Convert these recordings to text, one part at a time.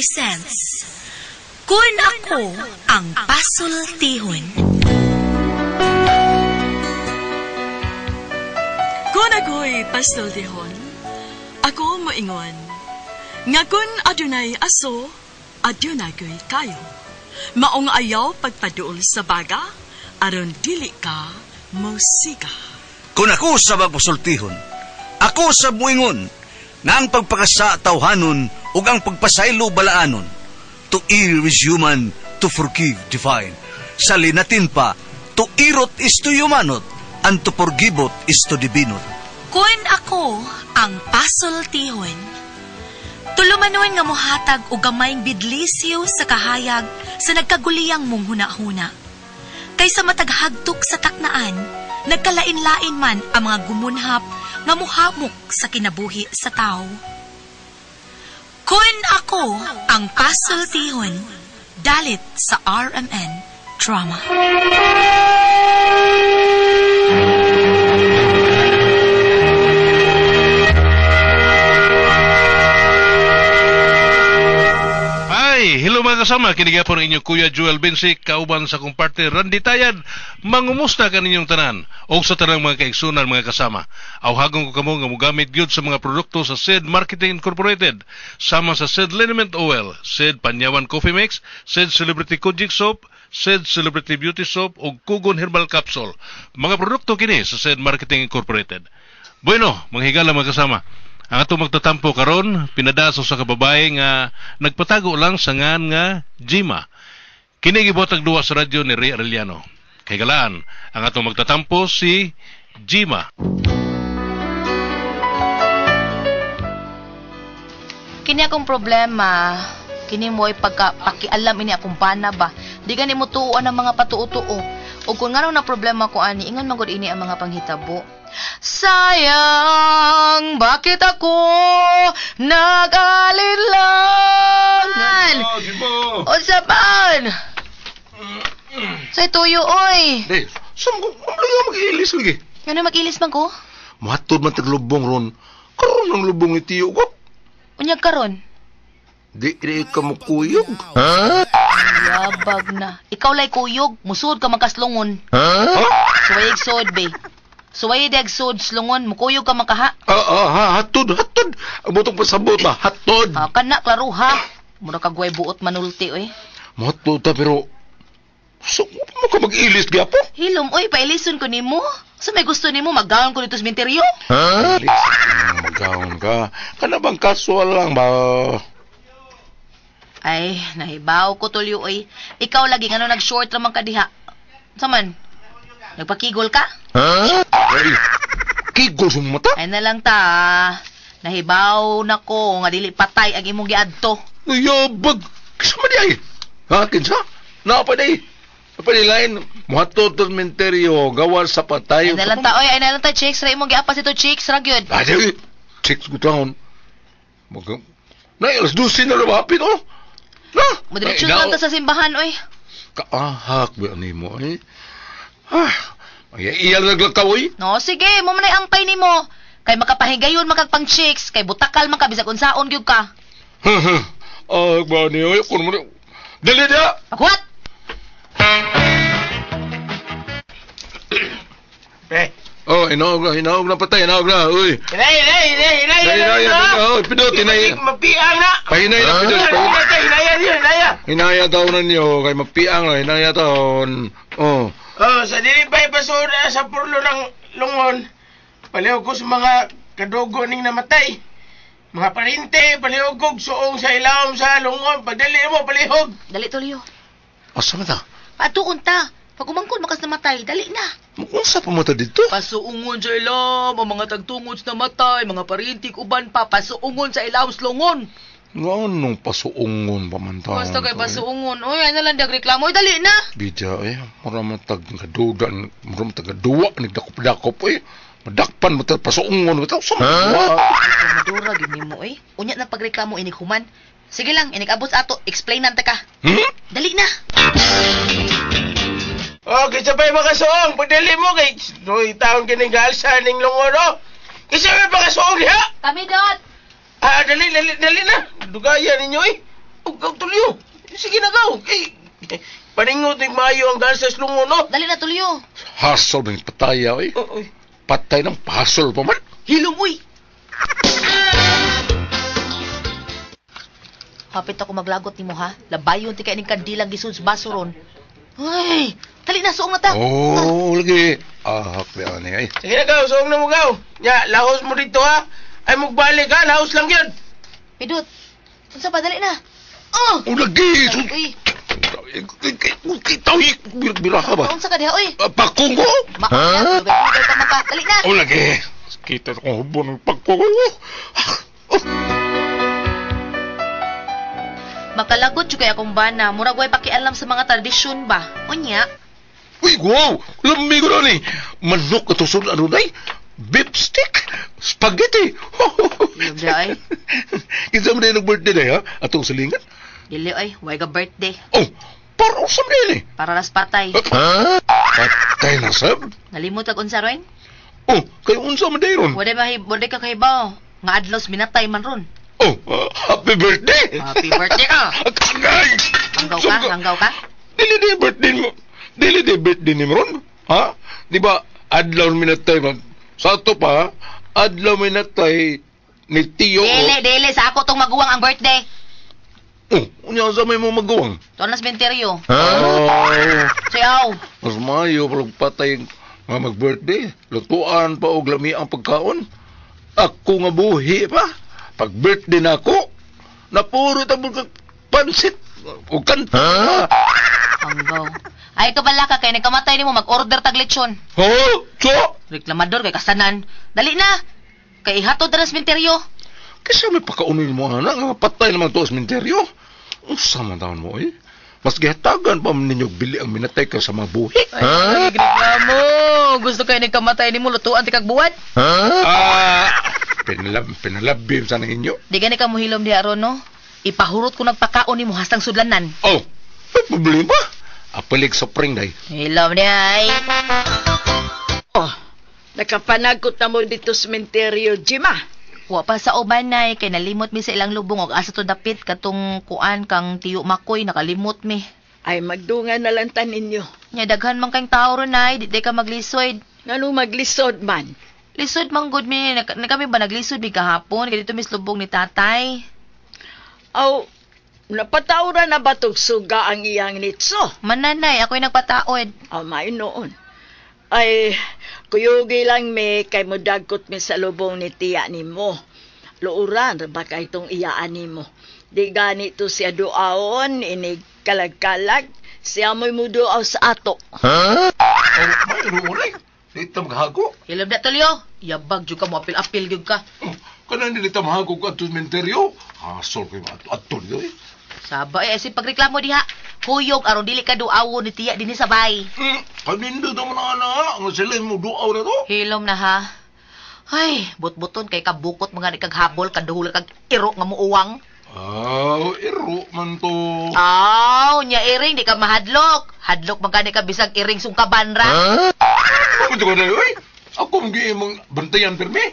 presents Kun Ako Ang Pasultihon. Kun ako'y pasultihon, ako moingon, nga kun adunay aso, adunay ko'y kayo. Maong ayaw pagpaduol sa baga, aron dili ka mosiga. Kun ako sa magpasultihon, ako sa muingon, nga ang pagpakasa tawhanon ug ang pagpasaylo balaanon. To err is human, to forgive divine. Sa linatin pa, to irot is to humanot, and to forgivot is to divinot. Kun ako ang pasultihon, tulumanon nga mohatag og gamayng bidlisyo sa kahayag sa nagkaguliyang mong hunahuna. Kaysa mataghagtok sa taknaan, nagkalain-lain man ang mga gumunhap nga muhamok sa kinabuhi sa tao. Kun ako ang pasultihon, dalit sa RMN Drama. Ay, hello mga kasama, kinigyapon ang inyong Kuya Joel Bensi, kauban sa kong partner Randy Tayad. Mangumusta kaninyong tanan o sa tanang mga kaigsunan mga kasama. Awhagon ko kamo nga mogamit gyud sa mga produkto sa SED Marketing Incorporated, sama sa SED Liniment Oil, SED Panyawan Coffee Mix, SED Celebrity Kojic Soap, SED Celebrity Beauty Soap ug Kugon Herbal Capsule. Mga produkto kini sa SED Marketing Incorporated. Bueno, manghigala mga kasama. Ang atong magtatampo karon pinadaso sa kababae nga nagpatago lang sa ngan nga Jima. Kini gibotag duwa sa radyo ni Ray Arellano. Kay galaan, ang atong magtatampo si Jima. Kini akong problema, kini mo'y pagka pakialam ini akong bana ba. Di gani mo tuoan ang mga patuo-tuo. O kung ngano na problema ko ani, ingon man gud ini ang mga panghitabo. Sayang, bakit ako nag-alinlangan? O saban? Say tuyo, oy. Di, saan ko? Lagi mag-ilis lagi. Ano mag-ilis man ko? Matod man taglubong ron. Karon ang lubong ni tiyo ko. Unyag karon? Di, di ka mo kuyog. Ha? Yabag na. Ikaw lay kuyog. Musud ka magkaslungon. Ha? Suwayig sod, be. Suwayig dag sod slungon. Mukuyog ka makaha. Hatod, hatod. Ang butong pasabot ba? Hatod. Ah, kana, klaro ha. Mura kagway buot manulti, oy. Matod ta, pero so, mo ka mag-ilis gyapo? Hilom, oy, pailison ko nimo. Sa may gusto nimo, maggaon ko dito sa minteryo. Ha? Maggaon ka. Kana bang casual lang ba? Ay, nahibaw ko tulyo, oy. Ikaw lagi, ngano nag-short ramang kadiha. Saman, nagpakigol ka? Ha? Ay, kigol sa mata? Ay na lang ta. Nahibaw na ko, nga dili patay ang imong giadto. Yabag, kinsa man di ay? Ha, kinsa? Napaday. Panilain, muhatod to menteryo, gawa sa patay. Ay na lang ta, oy, ay na lang ta, chicks. Ra imong giapas ito, chicks, ra gyud. Ay, chicks gutahon. Nay, 12:00 na lumapit, oh. Na! Madiretso na lang ta sa simbahan, oy. Kaahak ba nimo, eh? Ah, iyal naglakaw, oy. No, sige, mo man ay ampay nimo. Kay makapahigayon makagpang chicks, kay butakal man ka bisag unsaon gyud ka. Ah, ba ni oy, kun mo. Dali dia. Paghuwat. Eh. Oh, inaog na patay, inaog na, uy. Hinay. Oh, pindot, hinay. Mapiang na. Pahinay na, pindot, pahinay. Hinaya. Hinaya taon na niyo, kay mapiang na, hinaya taon. Oh. Oh, sa dili pa'y basura sa purlo ng lungon, palihog ko sa mga kadugo ning namatay. Mga parinte, palihog kog suong sa ilawom sa lungon. Pagdali mo, palihog. Dali, tulyo. Asa man ta? Patuon ta. Pag umangkon, makas namatay. Dali na. Unsa pa mo ta dito? Pasuungon sa ilam, ang mga tagtungod sa namatay, mga parintik, uban pa, pasuungon sa ilam, slungon. Nganong pasuungon pa man ta? Basta kay pasuungon. Uy, ay na lang reklamo. Uy, dali na. Bidya, eh. Mura man tag kaduda, mura man tag kaduwa, nagdakop-dakop, eh. Madakpan mo ta, pasuungon mo ta. Sa mga Madura, gini mo, eh. Unya na pagreklamo, inig human. Sige lang, inig abot ato. Explain ta ka. Hmm? Dali na. Oh, kinsa pa'y makasuong. Pagdali mo kay duy taon kining gaalsa ning lungon, oh. Kinsa pa'y makasuong diha? Kami dot. Ah, dali na. Dugaya ninyo, eh. Oh, gaw tulyo. Sige na gaw. Kay paningot ning maayo ang daan sa slungon, no? Dali na tulyo. Hasol ng pataya, oy. Oh, oy. Patay ng pasol pa man. Hilom uy. Hapit ako maglagot nimo ha. Labayon ti kay ning kandilang gisud sa baso ron. Ay, dali na suong na ta. Oh, lagi. Ah, hak ani ay. Sige na gaw, suong na mo gaw. Nya, lahos mo dito ha. Ay mugbalik ha, lahos lang yun. Pidot. Unsa pa dali na? Oh! Oh, lagi. Uy, Tawi, biraha ba? unsa ka diha oy? Pakong ko? Ma, ha? Ka man ka. Dali na. Oh, lagi. Kita kong hubo ng pagkong. Oh. Makalagot jud kay akong bana. Murag way pakialam sa mga tradisyon ba. Unya, Uy, wow! Lami ko na ni. Manok ka tusod ano day? Beef stick? Spaghetti? Ilog di ay. Kinsa man day nag-birthday day, ha? Atong silingan? Dili oy, way ka birthday. Oh, para usam day ni. Para ras patay. Ha? Patay na sab? Nalimot kag unsa ron? Oh, kay unsa man day ron? Wala ba ka kahibaw? Nga adlaw minatay man ron. Oh, happy birthday! Happy birthday ka. Kagay! Hanggaw ka, hanggaw ka. Dili di birthday mo. Dili di birthday ni ron. Ha? Di ba adlaw minatay man. Sa ato pa, adlaw minatay ni Tiyo. Dili, dili sa ako tong maguwang ang birthday. Oh, unya sa may mo maguwang. Tuan na sementeryo. Oh, Sayaw. mas maayo pag patay nga mag-birthday. Lutuan pa og lami ang pagkaon. Ako nga buhi pa. Pag birthday na ako, napuro ta mo pansit o kanta. Hanggaw. Ay kabala ka kay nagkamatay nimo mag-order tag lechon. Ha? So? Reklamador kay kasanan. Dali na. Kay ihatod na sementeryo. Kasi may pakaunin mo, anak. Nga patay naman to sa sementeryo. Unsa man taon mo, eh? Mas gihatagan pa man ninyo bili ang minatay ka sa mga buhi. Ay, reklamo. Gusto kay nagkamatay nimo lutuan ti kag buwan. Ah, pinalabim sa ninyo. Di gani ka mohilom diha ron no. Ipahurot ko nagpakaon nimo hastang sudlanan. Oh, may problema. Apalig sa pring, day. Hilom niya ay. Oh, nakapanagot na mo dito sa sementeryo, Jima. Wa pa sa uban nay kay nalimot mi sa ilang lubong og asa to dapit katong kuan kang Tiyo Makoy nakalimot mi. Ay, magdungan na lang ta ninyo. Nya daghan man kang tao ron nay, di ka maglisod. Ngano maglisod man? Lisod man gud mi, na kami ba naglisod mi kahapon kay dito mis lubong ni tatay. Aw, napataura na ba tog suga ang iyang nitso? Mananay, ako'y nagpataod. Aw, may noon. Ay, kuyugi lang mi kay mudagkot mi sa lubong ni tiya nimo. Luuran, baka itong iyaan nimo. Di ganito siya duaon, inig kalag-kalag. Siya mo'y muduaw sa ato. Oh, may ruulay. Di ta maghago. Hilom na tulyo. Yabag jud ka mo apil-apil gyud ka. Oh, kanang dili ta mahago ko ato sementeryo. Hasol ko yung ato ato eh. Saba eh si pagreklamo diha. Huyog aron dili ka duawon ni tiya dinhi sa bay. Kanindo naman ana, nga sila mo duaw na to. Hilom na ha. Ay, but-buton kay kabukot mga ni kag habol kaduhol kag iro nga muuwang. Aw, iro man to. Aw, nya iring di ka mahadlok. Hadlok man gani ka bisag iring sungkaban ra. Ano ko na, oy? Ako mong imong bantayan pirmi.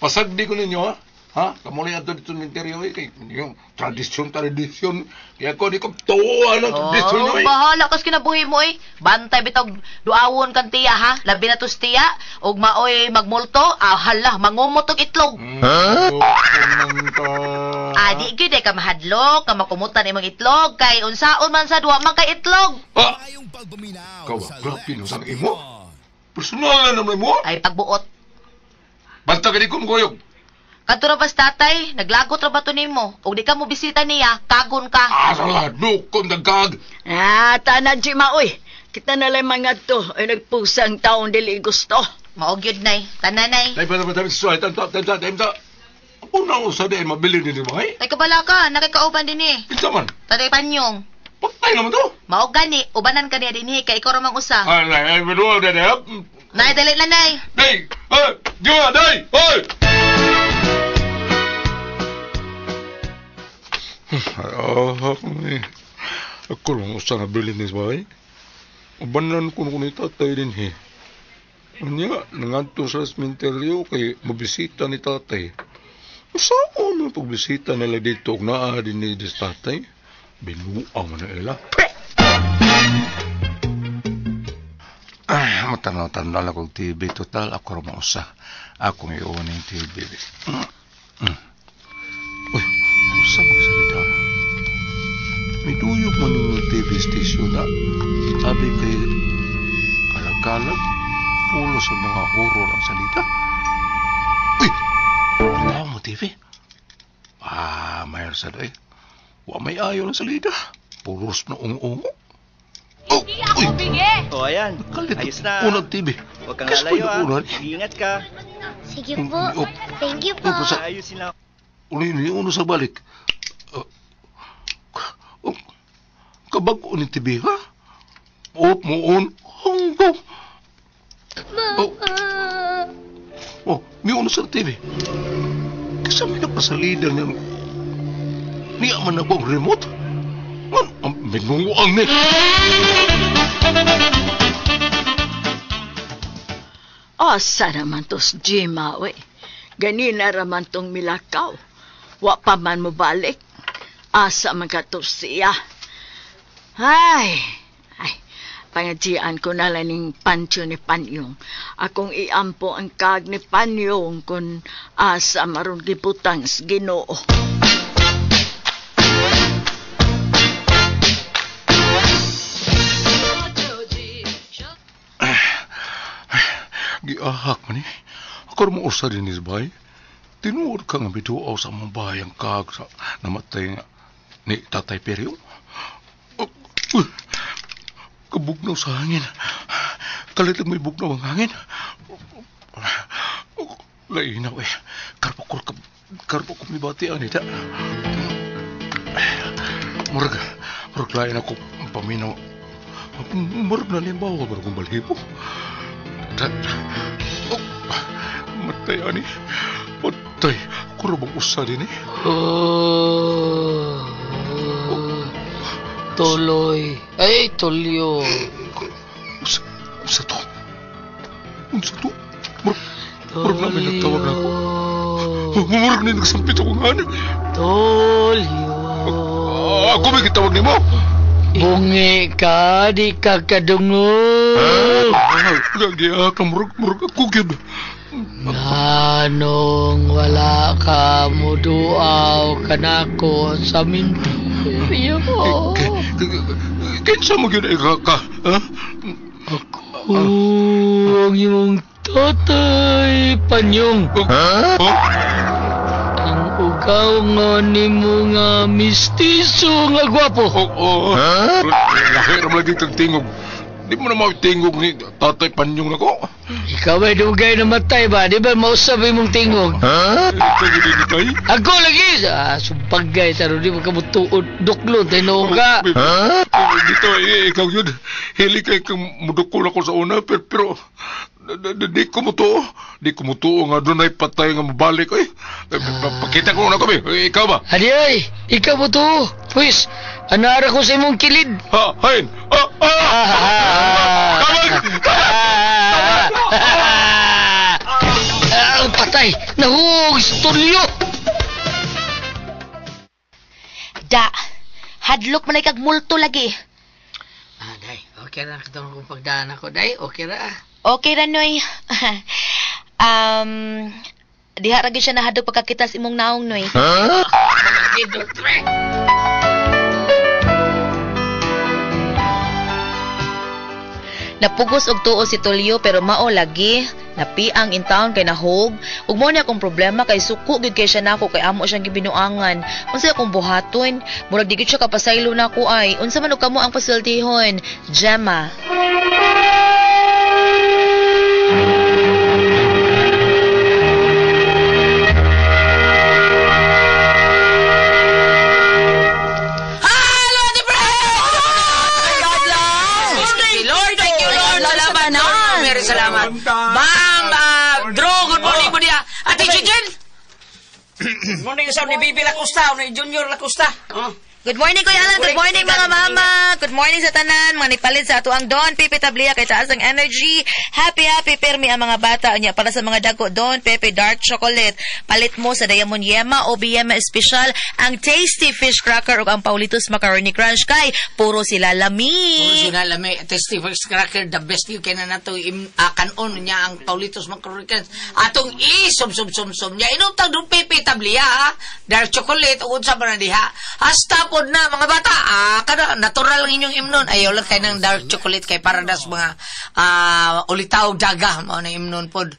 Pasagdi ko ninyo, ha? Ha? Kamu na ato dito sementeryo, eh. Kay yung tradisyon, tradisyon. Kaya ako, di ko tuwa ng tradisyon, Oh, oy. bahala kas kinabuhi mo eh. Bantay bitaw duawon kan tiya ha. Labi na tos tiya ug maoy magmulto, ah hala, mangumot og itlog. Ha? Ah, di gyud eh ka mahadlok, ka makumutan imong itlog kay unsaon man sa duwa man kay itlog. Ah! Ikaw, grabe no sa imo. Personal na naman mo. Ay pagbuot. Banta ka di ko mukuyog. Kadto ra bas tatay, naglagot ra ba to nimo? Ug di ka mo bisita niya, kagon ka. Ah, sala, dukon dagkag. Ah, tana, Jima, oy. Kita na lang mga to. Ay, nagpusang taong dili gusto. Mao gyud nay, tanan nay. Tay pa naman tayo sa tan tan tan tan tan. Una usa di mabili ni mo ay. Ay kabala ka, nakikauban din eh. Kinsa man? Tatay Panyong. Patay naman to. Mao gani, ubanan ka niya dinhi kay ikaw ra mang usa. Ay, ay, ay, ay, ay, Nay, dali na nay. Day! Ay! Juma, day! Ay! Ah, ako lang usa na bilin ni bay. Ubanan ko ni tatay din he. Unya, nangadto sa sementeryo kay mabisita ni tatay. Saan man pagbisita nila dito og naa din ni tatay? Binuang man na ila. Ay, matanaw-tanaw lang kong TV. Total, ako rin mausa. Akong iuwan yung TV. Uy, usa magsalita. May duyog man yung TV station na. Sabi kay kalag-kalag, pulo sa mga horror ang salita. Uy! Panaw mo TV? Ah, mayroon sa doy. Wa may ayaw ng salita. Puros na ungo-ungo. Oh, Hindi ako bingi! O, ayan. Kalit. Ayos na. Unang TV. Huwag kang Kasi lalayo, pwede ah. unan. Ingat ka. Sige po. Thank you po. Ayusin lang. Uli, uno sa balik. Kabag-o ni TV, ha? Op, muon. Hanggaw. Mama. Oh, may uno sa TV. Kasi may nagpasalida niya. Niya man ako ang remote. Ngan, ang minunguang ni. Asa raman to si Jima, we. Ganina raman tong milakaw. Wa pa man mo balik. Asa man ka to siya. Ay, ay, pangajian ko na lang ning pancho ni Panyong. Akong iampo ang kag ni Panyong kung asa maron gibutang sa Ginoo. Giahak man eh. Ako mo usa din is bay. Tinuod ka nga bituaw sa among bayang kag sa namatay nga ni Tatay Perio. Oh, uy, kabugnaw sa hangin. Kalit lang may bugnaw ang hangin. Oh, lainaw eh. Karpa ko may bati ang nita. Murag, murag lain ako paminaw. Murag na limbawa, murag kong balhibo. Oh, matay ani. Matay. Ako bang usa din eh. Oh, tuloy. Ay, tulyo. Usa to. Unsa to? Murag namin nagtawag na ako. Murag na nagsampit ako nga. Tulyo. Ako may gitawag nimo. Bungi ka, di ka kadungog. Gagi ka, murag, murag ako gyud. Nganong wala ka muduaw kanako sa minteryo. Kinsa mo gyud ka, ha? Ako ang imong tatay Panyong. Ha? Ang ugaw nga nimo nga mistiso nga gwapo. Oo. Ha? Lahi ra lagi kag tingog. Di mo na maitingog ni Tatay Panyong nako. Ikaw ay dugay na matay ba? Di ba mausap imong tingog? Ha? Ikaw gyud ni tay? Ako lagi! Ah, sumbagay, taro di mo kamutuod. Duklon, tinuo ka. Ha? Dito, ikaw yun. Hili kay kang mudukol ako sa una, pero di ko mutuo. Di ko mutuo nga doon ay patay nga mabalik. Ay, pakita ko na kami. Ikaw ba? Adi ay, ikaw mo to. Pwes, anara ko sa imong kilid. Ha, hain. Ah, ah! Kamag! Ah, patay! Nahug sa tulyo! Da, hadlok man ay kag multo lagi. Ah, day, okay ra katong kung pagdaan ako, day. Okay ra. Okay ra, Noy. Diha ra gyud siya nahadlok pagkakita sa imong naong, Noy. Ha? Napugos og tuo si Tulio pero mao lagi napiang in town kay nahog. Ug mo ni akong problema kay suko gyud kay siya nako kay amo siyang gibinuangan. Unsa akong buhaton? Murag di gyud siya kapasaylo nako ay. Unsa man og kamo ang pasultihon? Gemma. Hello, the Lord, thank you, Lord. Salamat, no? Very salamat. Bam, Drew, good morning po niya. Ate Chichen! Good morning, usab ni Bibi Lacusta, ni Junior Lacusta. Good morning, Kuya Alan. Good morning, mga mama. Good morning sa tanan, mga nipalit sa ato ang Don Pepe Tablia kay taas ang energy. Happy happy permi ang mga bata unya para sa mga dako Don Pepe Dark Chocolate. Palit mo sa Diamond Yema o Biyema Special ang Tasty Fish Cracker ug ang Paulitos Macaroni Crunch kay puro sila lami. Puro sila lami. Tasty Fish Cracker, the best you can na nato kanon niya ang Paulitos Macaroni Crunch. Atong i-sum-sum-sum-sum niya. Inutang Don Pepe Tablia ha. Dark Chocolate ug unsa pa na diha. Hasta pod na mga bata. Kada natural ang inyong imnon. Ayaw lang kay ng dark chocolate kay para das mga ulitaw daga mao na imnon pod.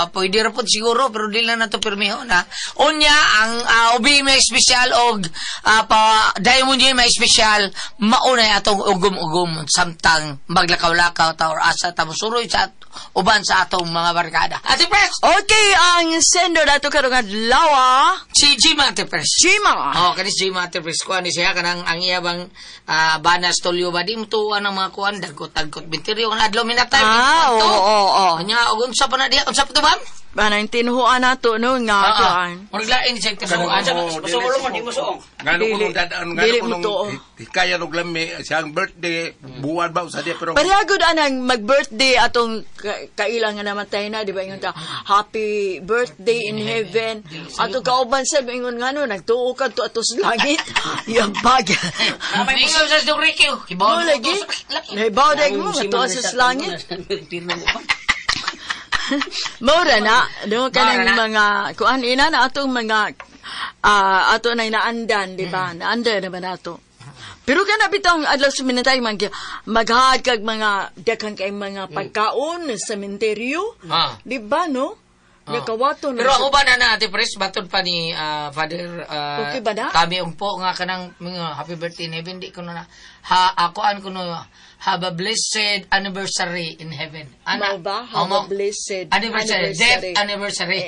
Pwede ra pod siguro pero di lang nato pirmihon ha. Unya ang ubi may espesyal og pa Diamond J may espesyal maunay atong ugom-ugom samtang maglakaw-lakaw ta or asa ta mosuroy sa uban sa atong mga barkada. Ate Pres. Okay, ang sender nato karong adlaw si Jima Ate Pres. Jima. Oh, kani si Jima Ate Pres kuan ni siya kanang ang iya bang banas tolyo ba di mo ang mga kuan dagkot-dagkot bintiryo ang adlaw minatay. Oo. Nya og unsa pa na diha? Unsa pa to bam? Banang tinuhuan nato no nga kuan. Murag lain siya tinuhuan. Masulo mo di mo suong. Ngano kuno dadaan ngano kuno hikayan og lami siyang birthday buwan ba usa diya pero pareha gud anang mag-birthday atong kailang nga namatay na di ba ingon ta happy birthday in heaven. Ato kauban sa ingon ngano nagtuo ka to ato sa langit. Yabag. Ingon sa Dong Ricky. Kibaw lagi. Nahibaw dai mo nga tuo sa langit. Mora na, do kanang mga kuan ina na atong mga ato na inaandan, di ba? Naandan na ba nato? Pero kana bitong adlaw sa minatay maghahad kag mga daghan kay mga pagkaon sa sementeryo. Di ba no? Nakawato na. Pero ang uban na Ate Pres, batod pa ni Father okay ba na? Kami umpo nga kanang mga happy birthday in heaven di ko na ha akoan ko no have a blessed anniversary in heaven. Ana, ba? Have a blessed anniversary. Death anniversary.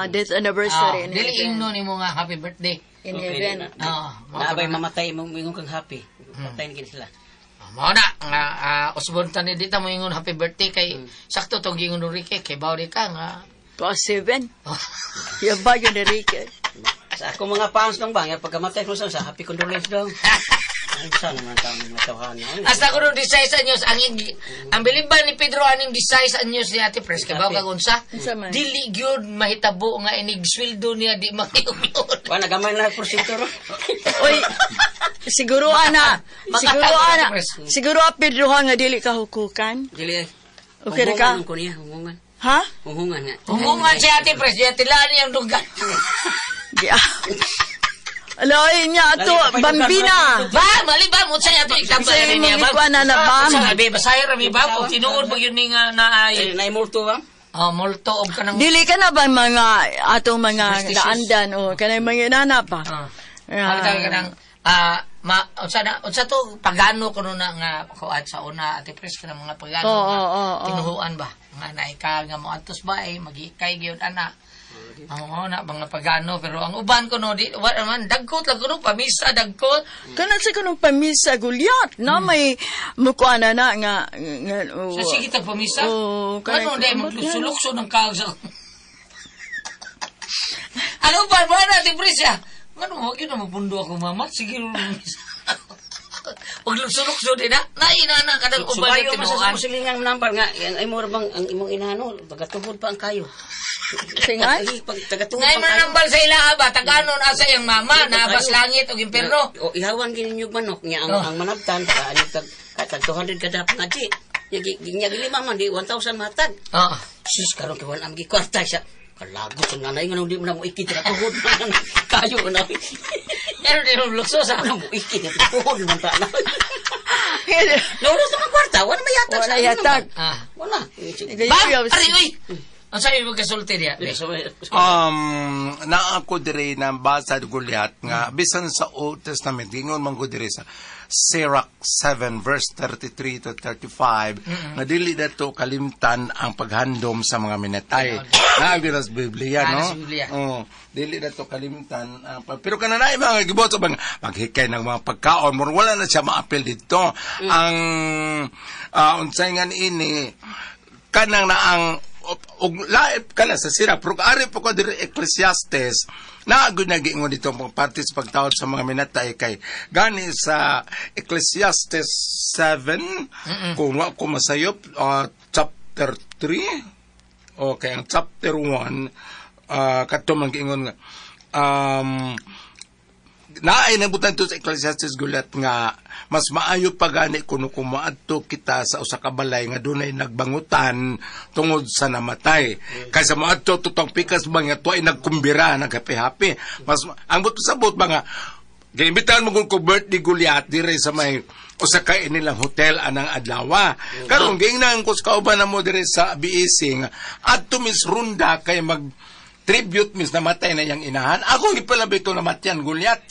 Death anniversary in heaven. Dili ingno nimo nga happy birthday in heaven. Naabay mamatay mo ingon kang happy. Patay na sila. Mao na nga usbon ta ni dita mo ingon happy birthday kay sakto tong giingon Ricky kay bawdi ka nga to 7. Yabag yun ni Ricky. Sa ako mga fans nung bang, pagkamatay ko sa happy condolence daw. Saan naman tawag matawahan? Hasta ko nung 16 anyos, ang biliban ni Pedro aning 16 anyos ni Ate Pres, kay baw kag unsa? Dili gyud mahitabo nga inig sweldo niya di makiyumyon. Wa nagamay na porsyento ro. Oy, siguro ana, siguro ana, siguro Pedro nga dili ka hukukan. Dili. Okay ra ka? Hungungan. Ha? Hungungan nga. Hungungan si Ate Pres, diya tilaan niyang dugan. Alay niya ato, bambina. Ba, mali ba? Munsa niya ato example na niya ba? Sa na ba? Sabi, basahin rami ba? O tinuod ba yun nga na ay... Nay multo ba? Oh, multo og kanang... Dili ka na ba mga atong mga naandan o kanang mga inana pa? Halika ka nang... unsa to pagano kuno na nga kuan sa una Ate Pres kanang mga pagano tinuhuan ba nga naika nga moadtos ba ay magikay gyud ana. Oo na mga pagano pero ang uban kuno di wa man dagkot lang kuno pamisa dagkot. Kana sa kuno pamisa gulyat na may mukuana na nga sa sige tag pamisa. Kano dai magsulukso ng kag sa Ano ba ba na Ate Pres ya? Ano, wag yun na mapundo ako, mama. Sige, huwag lukso-lukso din, ha? Naina na, kadang uban na tinuan. Subayo, silingang nampal nga. Ang imo bang, ang imong inano, tagatuhod pa ang kayo. Singan? Ngayon manambal sa ilaha ba? Taganon asa iyang mama, nabas langit o impierno. O, ihawan gininyog manok niya ang manabtan. Katag 200 kada pangaji. Nya gilima man, di 1,000 matag. Sus, karon kay wala ang gikwarta siya. Kalagot sa nanay nga nung di mo na mo ikit na tuhod man kayo na. Pero di mo lukso sa mo ikit na tuhod man ta na. Lolo sa mga kwarta, wala may yatag. Wala yatag. Wala. Bam! Ari, uy! Ang sabi mo kasulti niya? Na ako dire na basa gulyat nga bisan sa Old Testament ingon man ko dire sa Sirach 7 verse 33 to 35 nga dili dato kalimtan ang paghandom sa mga minatay. Naagi sa Biblia, no? Oh, dili dato kalimtan ang pero kananay mga gibuhat bang maghikay ng mga pagkaon mo wala na siya maapil dito. Ang unsay nga ini kanang na ang Og laip ka na sa sira pero ari po ko diri Ecclesiastes naagod na giingon dito ang parte sa pagtawad sa mga minatay kay gani sa Ecclesiastes 7 kung wa ko masayop chapter 3, okay, ang chapter 1 kadto man giingon nga naay nabutan to sa Ecclesiastes gulat nga mas maayo pa gani kuno kumaadto kita sa usa ka balay nga dunay nagbangutan tungod sa namatay kaysa moadto tutong pikas ba nga tuay nagkumbira naghappy-happy. Mas ang buto sa bot ba nga giimbitahan mo ko birthday gulyat dire sa may usa ka inilang hotel anang adlaw. Karon giingnan ko sa kauban namo dire sa BEC nga adto mis runda kay mag tribute mis namatay na iyang inahan. Ako gipalabi ito namatyan gulyat.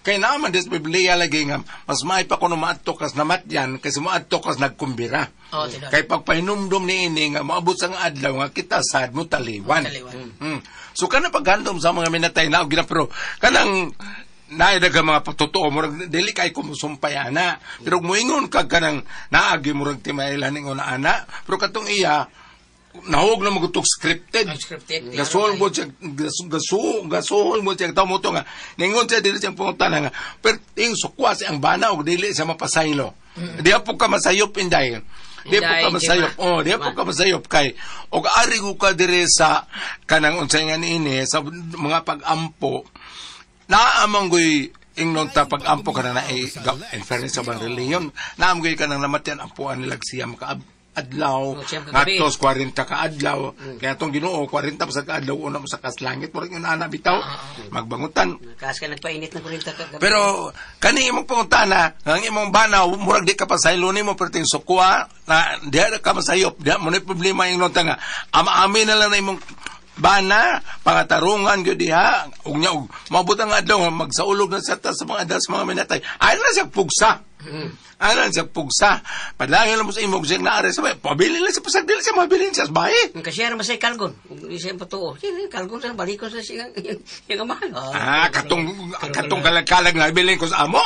Kay naaman des Biblia lagi nga mas maay pa kuno maadto kas namatyan kaysa maadto kas nagkumbira. Oh, tinuod. Kay pagpahinumdum ni ini nga moabot sa nga adlaw nga kita sad mo taliwan. So kanang paghandom sa mga minatay na og gina pero kanang naay daghang mga totoo murag dili kay kumusumpay ana. Pero moingon ka kanang naagi murag timailhan ingon ana pero katong iya nahog na magutok scripted. Scripted. Gasuhol mo siya, gasuhol mo siya, tao mo to nga, ningon siya dili siyang pangutana nga, pero ting sukwa siya ang bana og dili siya mapasaylo. Di po ka masayop, inday. Di po ka masayop. Oh, di po ka masayop kay og ari ko ka dire sa kanang unsay nga niini sa mga pag-ampo. Naamang goy ingnon ta pag-ampo ka na in fairness sa bang reliyon, naam goy kanang namatyan ampuan nila siyam ka adlaw, ngatos 40 ka adlaw. Kaya itong Ginoo 40 pa sa kaadlaw una mo sa kaslangit murag yun ana bitaw magbangutan. Kas ka nagpainit ng 40 ka. Pero kani imong pangutana, ang imong bana murag di ka pasaylo nimo pero ting sukwa na diha ka masayop, diha mo na problema ingnon ta nga ama-amin na lang na imong bana pangatarungan gyud diha ug nya og maabot ang adlaw magsaulog na sa ta sa mga adlaw sa mga minatay. Ay na siya pugsa. Ano siya pugsa. Padlangin lang mo sa imog siyang naari sa bahay. Pabilin lang siya pasag dili siya mabilin siya sa bahay. Kasi yan masay kalgon. Siya patuo. Kalgon sa balikon sa siya yung amahan. Katong kalag-kalag na ibilin ko sa amo.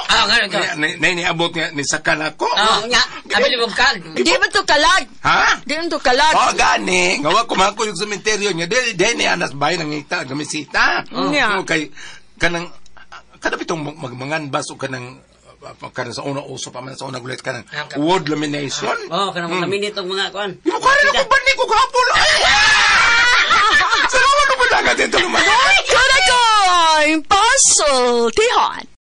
Niabot nga ni sakan ako. Nga, abili mo kag. Di ba to kalag? Ha? Di ba to kalag? Oh, gani. Ngawa kumako yung sementeryo niya. Di ni anas bahay nangita gamisita. Okay. Kanang kada bitong magmanganbas o kanang kanang sa una uso pa man sa una gulit kanang wood lamination. Oh, kanang laminate og mga kuan. Mukha rin ako bani ko kahapon. Salamat ko lang dito naman. Kura ko ang pasultihon.